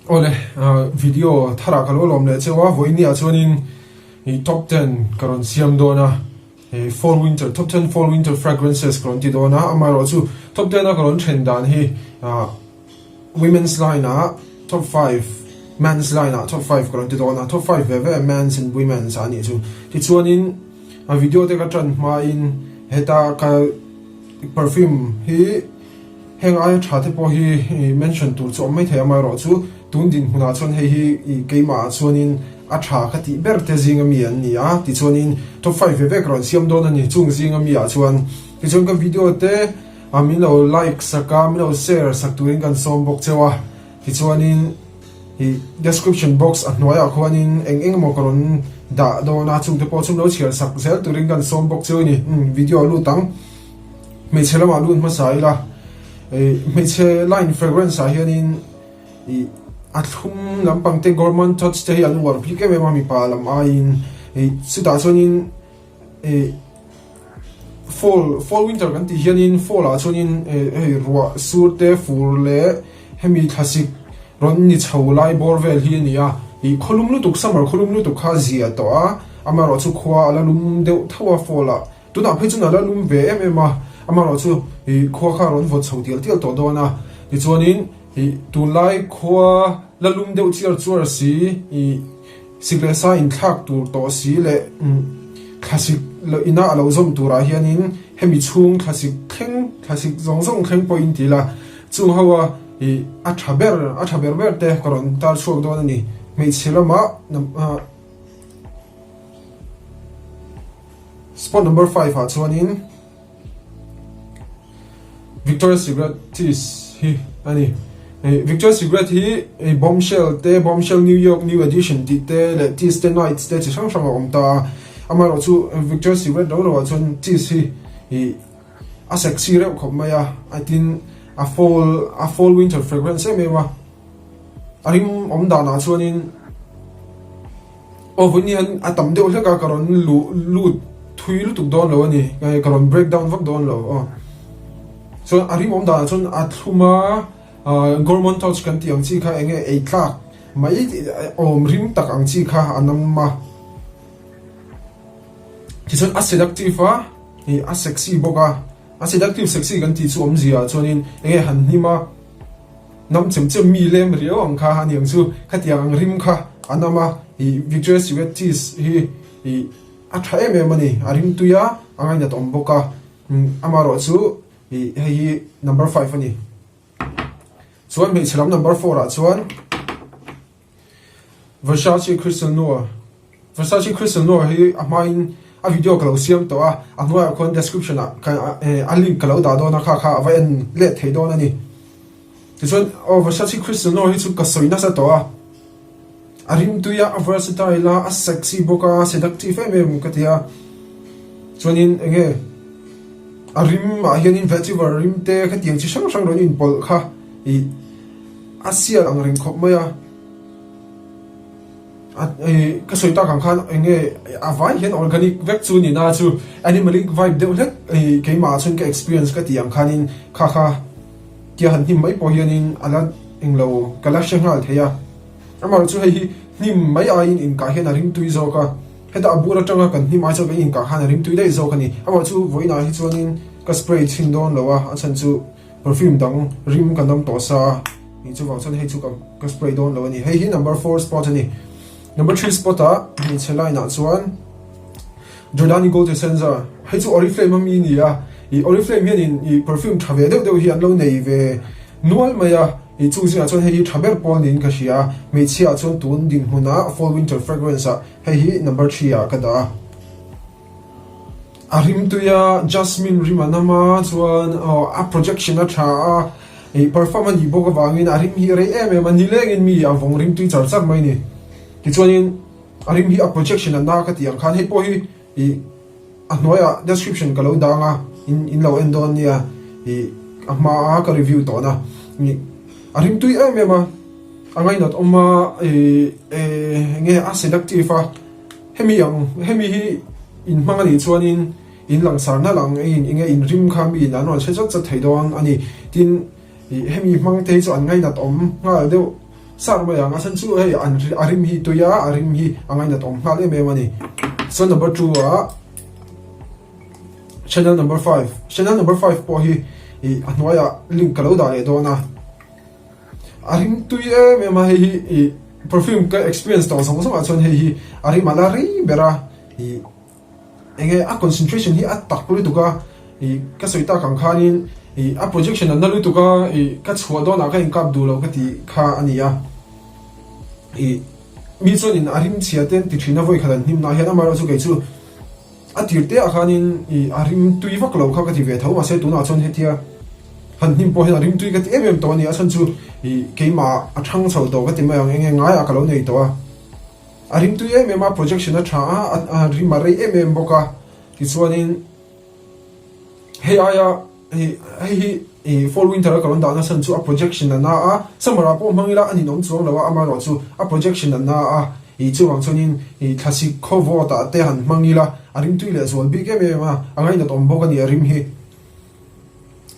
Awle, video tharah ka lo lawm leh cheu a, vawiin ah chuanin i top ten ka rawn siam dawn a, fall winter, top ten fall winter fragrances ka rawn ti dawn a, amaherawhchu top ten a ka rawn then dan hi women's line ah top 5, men's line ah top 5 ka rawn ti dawn a, top 5 ve ve men's and women's ah a nih chu. Tichuanin a video te ka tan hmain heta ka perfume hi Heng aia tha te pawh hi mention tur chu awm mai thei amaherawh chu tun dinhmunah chuan hei hi keimah ah chuanin a tha ka tih ber te zinga mi an ni a, tichuanin top 5 ve vek rawn siam dawn a ni chung zinga mi ah chuan. Tichuan ka video te min lo like sak a, min lo share sak turin kan sawm bawk cheu a, tichuanin description box a hnuaiah khuanin eng eng emaw ka rawn dah dawn a, chungte pawh chu min lo chhiar sak zel turin kan sawm bawk cheu a ni. Video a lut ang. Hmeichhe lamah lut hmasa ila, hmeichhe line fragrance ah hianin ih a thlum lampang te gourmand touch te hi an uar bik em em a mipa lam aiin ih chutah chuanin ih fall fall winter kan tih hianin fall ah chuanin hei ruah sur te fur leh hemi thlasik rawn ni chho lai bawr vel hi a ni a ih khawlum lutuk summer khawlum lutuk kha a zia tawh a amaherawhchu khua a la lum deuh tho a fall ah. Tunah phei chuan a la lum ve em em a, amaherawhchu ih khua kha a rawn vawt chho tial tial tawh dawn a, tichuanin ih tunlai khua la lum deuh chiar chuar si ih sik leh sa inthlak tur tawh si leh thlasik ina a lo zawm turah hianin hemi chhung thlasik thleng thlasik zawng zawng thleng pawhin ti ila chung ho a ih a tha ber a tha ber ber te ka rawn tar chhuak dawn a ni hmeichhe lamah. Spot number 5 ah chuanin Victoria's Secret cheese hi a ni. Victoria's Secret hi bombshell te, bombshell New York New Edition tih te leh cheese te nights te chi hrang hrang a awm ta a. Amaherawh chu Victoria's Secret ro ro ah chuan cheese hi a sexy reuh khawp mai a, a tin a fall a fall winter fragrance em em a. A rim awm danah chuanin Aw vawiin hian a tam deuh hlek a ka rawn luh lut thui lutuk dawn lo a ni ka rawn break down vak dawn lo aw chuan a rim awm danah chuan a thlum a gourmand touch kan tih ang chi kha eng nge ei tlak mai awm rim tak ang chi kha a nam a tichuan a seductive a ih a sexy bawk a a seductive sexy kan tih chu awmzia ah chuanin eng nge han hnim a. Nam chem chem mi lem riau ang kha a niang chu khatiang ang rim kha a nam a, ih Victoria's Secret cheese hi ih a tha em em a ni, a rim tui a, a ngainat awm bawk a, amaherawh chu ih hei hi number 5 a ni. Chuan hmeichhe lam number 4 ah chuan Versace Crystal Noir, Versace Crystal Noir hi a hmain a video ka lo siam tawh a, a hnuaiah khuan description ah a link ka lo dah dawn a kha kha a va en leh thei dawn a ni. Tichuan aw Versace Crystal Noir hi chu ka sawi nasa tawh a, a rimtui a, a versatile a, a sexy bawk a, a seductive em em ka ti a, chuanin eng nge a rim ah hianin vetiver rim te khatiang chi hrang hrang rawn inpawlh kha ih A sial ang reng khawp mai a, ka sawi tak ang khan eng nge a vai hian organic vek chu ni na chu animalic vibe deuh hlek keimah ah chuan ka experience ka tih ang khanin kha kha tia han hnim mai pawh hianin a la englo ka la hre nghal thei a, amaherawhchu chu hei hi hnim mai aiin inkah hian a ringtui zawk a, heta a bur atanga kan hnim ai chuan kan inkah khan a ringtui daih zawk a ni, amaherawhchu vawiinah hi chuanin ka spray chhin dawn lo a, a chhan chu. Perfume dang rim ka nam tawh sa a, ih chuvang chuan hei chu ka ka spray dawn lo a ni. Hei hi number 4 spot a ni. Number 3 spot ah hmeichhe line ah chuan Giordani Gold Essenza, hei chu Oriflame a mi a ni a, ih Oriflame hianin ih perfume tha ve deuh deuh hi an lo nei ve nual mai a, ih chung zingah chuan hei hi tha ber pawl niin ka hria a, hmeichhia ah chuan tun dinhmunah fall winter fragrance ah hei hi number 3 ah ka dah a. A rimtui a, jasmine rim a nam a, chuan a projection a tha a, ih perfume a nih bawk avangin a rim hi a rei em em a, nilengin mi a vawng rimtui char char mai a ni. Tichuanin a rim hi a projection a na ka tih ang khan hei pawh hi ih a hnuaiah description ka lo dang a, in in lo en dawn nia ih a hmaa ka review tawhna ih a rimtui em em a, a ngainat awm a ih eng nge a seductive a. Hemi ang, hemi hi in hmang a nih chuanin in langsar nalh ang in enge in rim kha mi in an rawn hre chat chat thei dawn a ni. Tin, hemi hmang te hi chu an ngainat awm nghal deuh. sar mai ang. A chhan chu hei an a rim hi tui a, a rim hi a ngainat awm nghal em em a ni. Chuan number 2 ah Chanel number 5, Chanel number 5 pawh hi ih a hnuaiah link ka lo dah leh dawn a. A rim tui em em a, hei hi ih perfume ka experience tawh zawng zawngah chuan hei hi a rim a la rei ber a ih eng nge a concentration hi a tak lutuk a ih ka sawi tak ang khanin ih a projection a na lutuk a ih ka chhuah dawnah ka inkap duh lo ka tih kha a ni a ih mi chuanin a rim chhia te an ti thin a vawi khat an hnim nah hian amaherawhchu kei chu A tir te ah khanin ih a rim tui vak lo kha ka ti ve tho mahse tunah chuan hetia han hnim pawh hian a rim tui ka ti em em tawh a ni a chhan chu ih keimah a thang chho tawh ka ti mai ang eng nge ngaiah ka lo nei tawh a a rim tui em em a projection a tha a a rim a rei em em bawk a tichuanin hei aia Hei hei hi ih fall winter a ka rawn dahna chhan chu a projection a na a, summer ah pawh hmang ila a ninawm chuang lo a, amaherawh chu a projection a na a, ih chuvang chuanin ih thlasik khaw vawt ah te han hmang ila a rimtui leh zual bik em em a, a ngainat awm bawk a ni a rim hi.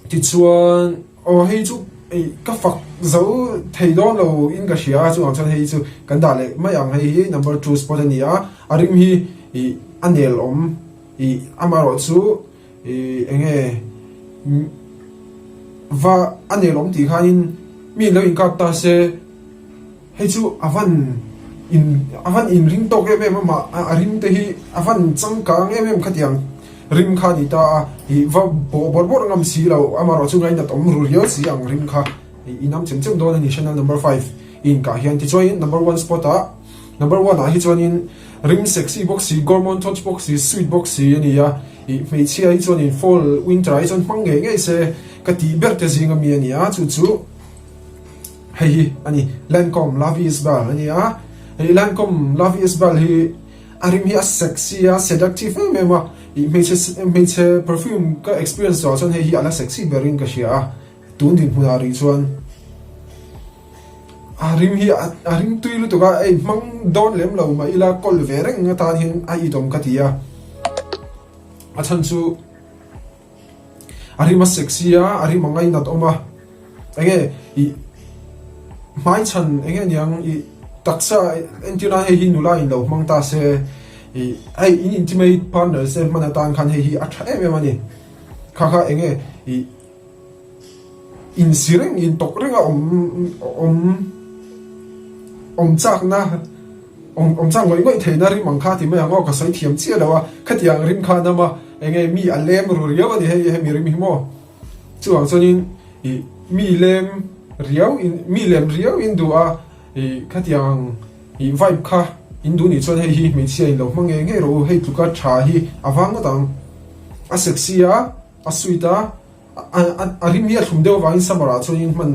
Tichuan aw hei chu ih ka fak zo thei dawn lo in ka hria a, chuvang chuan hei chu kan dah leh mai ang hei hi number 2 spot a ni a, a rim hi ih a nel awm ih amaherawh chu Ih eng nge va a nelawm tih khanin mi in lo inkap ta se hei chu a van in a van inring tawk em em a mah a rim te hi a van changkang em em khatiang rim kha a ni ta a ih va bawh bawrh bawrh ngam si lo amaherawh chu ngainat awm ru riau si ang rim kha ih inam chem chem dawn a ni Chanel number 5 inkah hian tichuanin number 1 spot ah Number 1 ah hi chuanin rim sexy bawk si, gourmand touch bawk si, sweet bawk si a ni a, ih hmeichhia hi chuanin fall, winter ah hi chuan hmang ngei ngei se ka tih ber te zing ami a ni a, chu chu hei hi a ni Lancome La Vie Is Belle a ni a, hei Lancome La Vie Is Belle hi a rim hi a sexy a, seductive em em a, ih hmeichhe hmeichhe perfume ka experience zawh ah chuan hei hi a la sexy berin ka hria a, tun dinhmunah rih chuan. A rim hi a rim tui lutuk a, ei hmang dawn lem lo mah ila kawl ve reng atan hian a itawm ka ti a, a chhan chu a rim a sexy a, a rim a ngainat awm a, enge ih hmai chhan enge niang ih taksa entir nan hei hi nula in lo hmang ta se ih hei in intimate partner te hman atan khan hei hi a tha em em a ni, kha kha enge ih. Insi reng, intawk renga awm awm awm chakna awm awm chak ngawih ngawih theihna rim ang kha ti mai ang aw ka sawi thiam chiah lo a, khatiang rim kha an awm a, eng nge mi a lem ru riau a ni hei hemi rim hi maw chuvang chuanin ih mi lem riau in mi lem riau in duh a ih khatiang ih vibe kha in duh nih chuan hei hi hmeichhia in lo hmang ngei ngei rawh u hei tluka tha hi a vang ngawt ang a sexy a a sweet a. A rim hi a thlum deuh avangin summer ah chuanin hman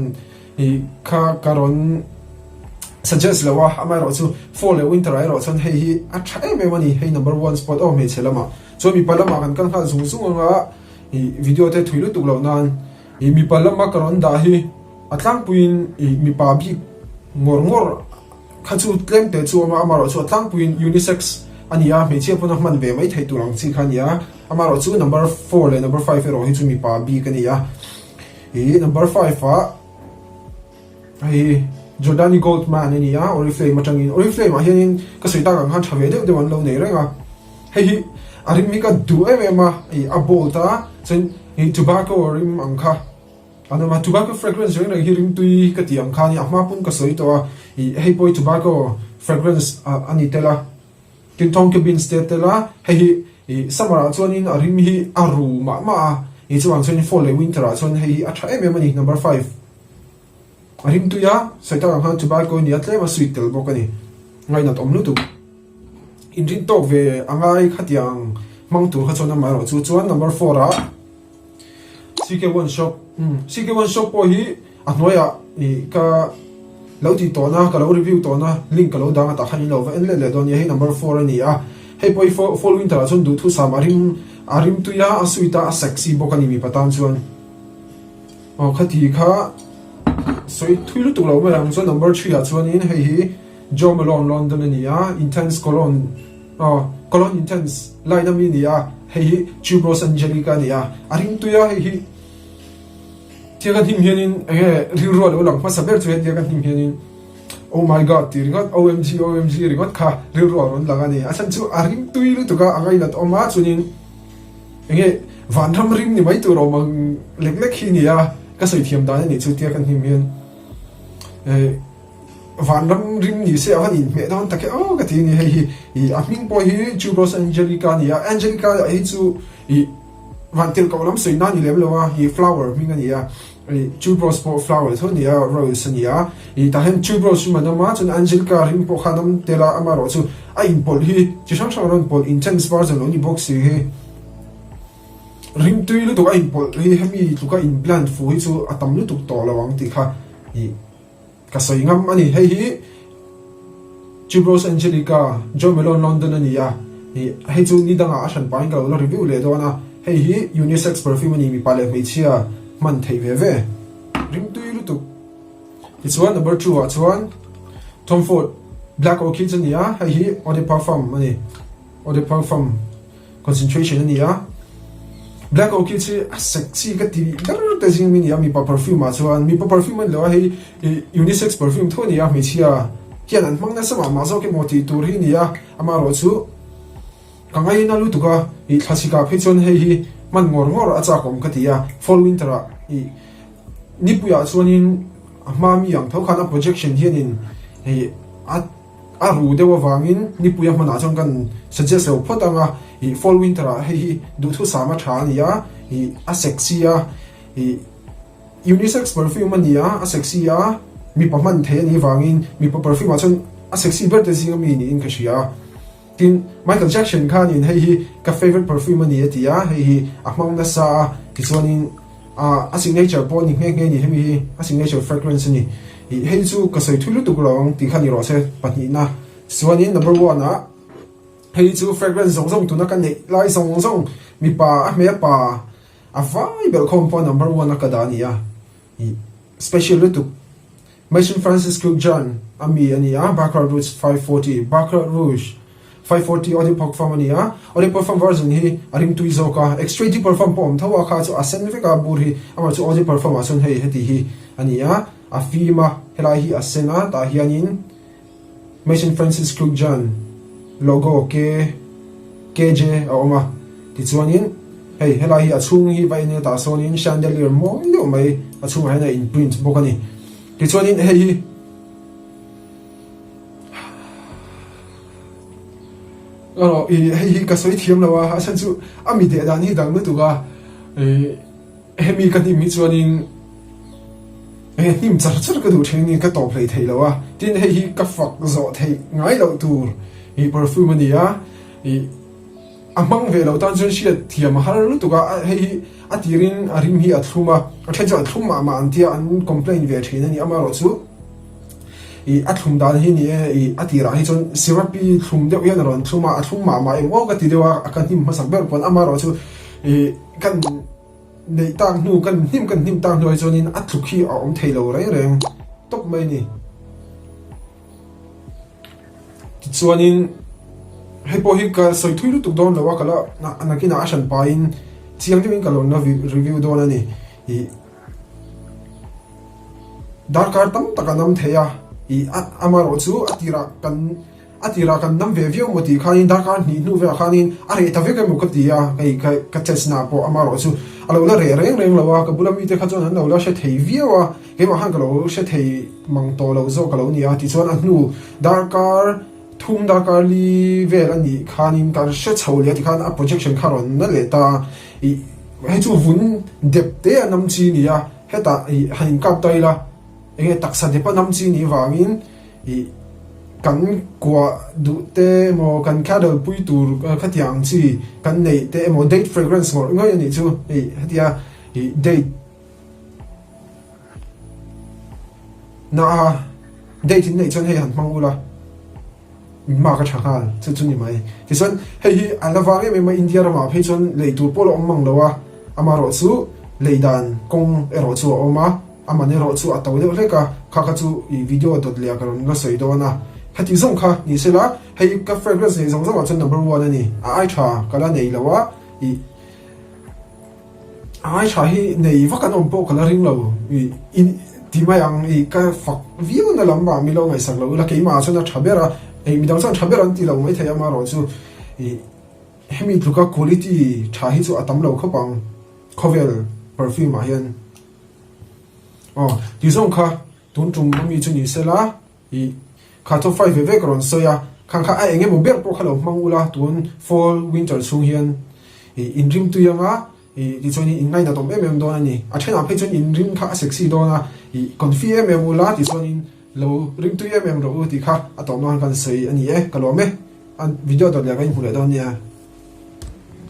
hi kha ka rawn suggest lo a, amaherawh chu fall leh winter ah erawh chuan hei hi a tha em em a ni, hei number 1 spot aw hmeichhe lamah chuan mipa lamah kan kal nghal zung zung anga ih video te thui lutuk loh nan ih mipa lama ka rawn dah hi a tlangpuiin ih mipa bik ngawr ngawr Kha chu tlem te chu awm a, amaherawh chu a tlangpuiin unisex a ni a, hmeichhia pawn a hman ve mai theih tur ang chi kha a ni a, amaherawh chu number 4 leh number 5 erawh hi chu mipa bik a ni a, ih number 5 ah hei Jordani Goldman a ni a, Oriflame atangin, Oriflame ah hianin ka sawi tak ang khan tha ve deuh deuh an lo nei reng a, hei hi a rim hi ka duh em em a, ih a bold a, chuan ih tobacco rim ang kha. An awm a, tobacco fragrance reng reng hi ringtui ka tih ang kha a ni, a hma pawn ka sawi tawh a, ih hei pawh hi tobacco fragrance a ni tel a, tin tonka beans te a tel a, hei hi ih summer ah chuanin a rim hi a ru mah mah a, ih chuvang chuanin fall leh winter ah chuan hei hi a tha em em a ni, number 5 a ringtui a, sawi tak ang khan tobacco a ni a, tlem a sweet tel bawk a ni, ngainat awm lutuk. Inrin tawk ve a ngai khatiang hmang tur kha chuan amaherawh chu chuan number 4 ah CK one shop umm CK one shop pawh hi a hnuaiah ih ka lo tih tawhna ka lo review tawhna link ka lo dang a tah khan in lo va en let leh dawn nia hei number 4 a ni a hei pawh hi fall winter ah chuan duhthusam a rim a rim tui a a sweet a a sexy bawk a ni mipa tan chuan aw khati kha sawi thui lutuk lo mai ang chuan number 3 ah chuanin hei hi Jo Malone London a ni a, Intense Cologne aw Cologne Intense line ami a ni a, hei hi Tuberose Angelica a ni a, a ringtui a hei hi thil ka hnim hianin eng nge rilru a lo lang hmasa ber chu hetia ka hnim hianin. Oh my God tih ringawt, OMG OMG ringawt kha rilru a rawn lang a ni. A chhan chu a rim tui lutuk a, a ngainat awm a, chuanin enge vanram rim ni mai tur awm ang lek lek hi nia ka sawi thiam dan a nih chu tia ka hnim hian eh vanram rim ni se a van inhmeh dawn tak e aw ka ti a ni. Hei hi ih a hming pawh hi Tuberose Angelica a ni a, Angelica hi chu ih vantirhkoh lam sawi nan ni lem lo a, ih flower hming a ni a. Tuberose pawh flower tho a ni a, rose a ni a, ih tah hian tuberose rim an awm a, chuan Angelica rim pawh kha an awm tel a, amaherawh chu a inpawlh hi chi hrang hrang a rawn pawlh intense version lo ni bawk si hi rim tui lutuk a inpawlh hi hemi tluka in blend fu hi chu a tam lutuk tawh lo ang tih kha ih Ka sawi ngam a ni. Hei hi Tuberose Angelica, Jo Malone London a ni a, ih hei chu ni dangah a hran pahin ka lo la review leh dawn a. Hei hi unisex perfume a ni, mipa leh hmeichhia hman theih ve ve. Ringtui lutuk. Tichuan number two ah chuan Tom Ford Black Orchids a ni a, hei hi Eau de Parfum a ni. Eau de Parfum. Concentration a ni a, Black Orchid hi a sexy ka ti ber te zing mi a ni a, mipa perfume ah chuan mipa perfume a ni lo a, hei unisex perfume tho a ni a, hmeichhia hian an hmang nasa mah mah zawk emaw tih tur hi a ni a, amaherawh chu ka ngaina lutuk a, ih thlasik ah phei chuan hei hi hman ngawr ngawr a chak awm ka ti a, fall winter ah ih nipui ah chuanin a hma mi ang tho khan a projection hianin hei a. A ru deuh avangin nipui a hmanah chuan kan suggest lo phawt ang a, ih fall winter ah hei hi duhthusam a tha a ni a, ih a sexy a, ih unisex perfume a ni a, a sexy a, mipa hman thei a nih avangin mipa perfume ah chuan a sexy ber te zing ami niin ka hria a. Tin, Michael Jackson khanin hei hi ka favourite perfume a ni a ti a, hei hi a hmang nasa a, tichuanin a a signature pawh a ni nghe nghe a ni, hemi hi a signature fragrance a ni. Ih hei chu ka sawi thui lutuk lo ang tih kha ni rawh se pahnihna. Chuanin number one ah hei chu fragrance zawng zawng tuna ka neih lai zawng zawng mipa a hmel pa a vai belh khawm pawh number one a ka dah a ni a, ih special lutuk. Mason Francis Kurkdjian a mi a ni a, Baccarat Rouge 540, Baccarat Rouge 540 Eau de Parfum a ni a, Eau de Parfum version hi a ringtui zawk a, Extrait de Parfum pawh a awm tho a, kha chu a sen vek a bur hi, amah chu Eau de Parfum ah chuan hei heti hi a ni a, a fim a, helai hi a sen a, tah hianin Mason Francis Kurkdjian logo K KJ a awm a, tichuanin hei helai hi a chhung hi va en ila tah sawnin chandelier mawi deuh mai a chhungah hian a in print bawk a ni. Tichuanin hei hi erawh i hei hi ka sawi thiam lo a, a chhan chu a mi deh dan hi dang lutuk a, ih hemi ka hnim hi chuanin enge hnim char char ka duh thin a ni ka tawp hlei thei lo a, tin hei hi ka fak zawh theih ngai loh tur ih perfume a ni a, ih. A hmang ve loh tan chuan hriat thiam a har lutuk a, hei hi a tirin a rim hi a thlum a, a then chuan a thlum mah mah an tia an complain ve thin a ni, amaherawh chu ih a thlum dan hi ni e, ih a tirah hi chuan syrupy thlum deuh hian a rawn thlum a, a thlum mah mah eng aw ka ti deuh a, ka hnim hmasak ber pawn amaherawh chu ih kan neih tak hnu kan hnim kan hnim tak hnuai chuanin a tluk hi a awm thei lo reng reng tawp mai a ni. Tichuanin hei pawh hi ka sawi thui lutuk dawn lo a, ka la nakinah a hran pahin chiang deuhin ka lo la review dawn a ni. Ih darkar tam tak a nam thei a, ih amaherawh chu a tirah kan a tirah kan nam ve viau maw tih khanin darkar hnih hnu velah khanin a reh ta vek emaw ka ti a, hei ka ka test naah pawh amaherawh chu a lo la reh reng reng lo a, ka bula mite kha chuan an lo la hre thei viau a. Keimah khan ka lo hre thei mang tawh lo zawk ka lo ni a, tichuan a hnu darkar thum darkar li vel a nih khanin ka hre chho leh a tikhan a projection kha rawn na leh ta a, ih hei chu vun dep te a nam chi a ni a, hetah ih han inkap ta ila eng nge taksa dep a nam chi nih vangin ih kan kuah duh te emaw kan cuddle pui tur khatiang ang chi kan neih te emaw date fragrance ngawrh ngawih a nih chu hei hetia ih date Na a date in neih chuan hei han hmang ula in mark a tha nghal chu chu ni mai. Tichuan hei hi a la vang em em a India ramah phei chuan lei tur pawh la awm mang lo a, amaherawh chu lei dan kawng erawh chu a awm a, a man erawh chu a to deuh hlek a, kha kha chu i video dawt leh ah ka rawn la sawi dawn a. Heti zawng kha ni sela hei ka fragrance neih zawng zawng ah chuan number one a ni, a ai tha ka la nei lo a i. A ngai tha hi nei vak an awm pawh ka la ring lo. ti mai ang i ka fak viau na lam ah mi lo ngaihsak lo ila keimah ah chuan a tha ber a, ih midang chuan tha ber an ti lo maithei amaherawhchu ih hemi tluka quality tha hi chu a tam lo khawp ang khawvel perfume ah hian aw ti zawng kha tun tum ami chu ni sela ih kha top 5 ve ve ka rawn sawi a khang kha a eng emaw ber pawh kha lo hmang ula tun fall winter chhung hian ih inrimtui anga Ih tichuanin in ngainat awm em em dawn a ni. A thenah phei chuan in rim kha a sexy dawn a, ih confi em em ula tichuanin lo rimtui em em rawh u tih kha a tawp nan kan sawi a ni e, ka lawm e. A video dawt leh ka inhmu leh dawn nia.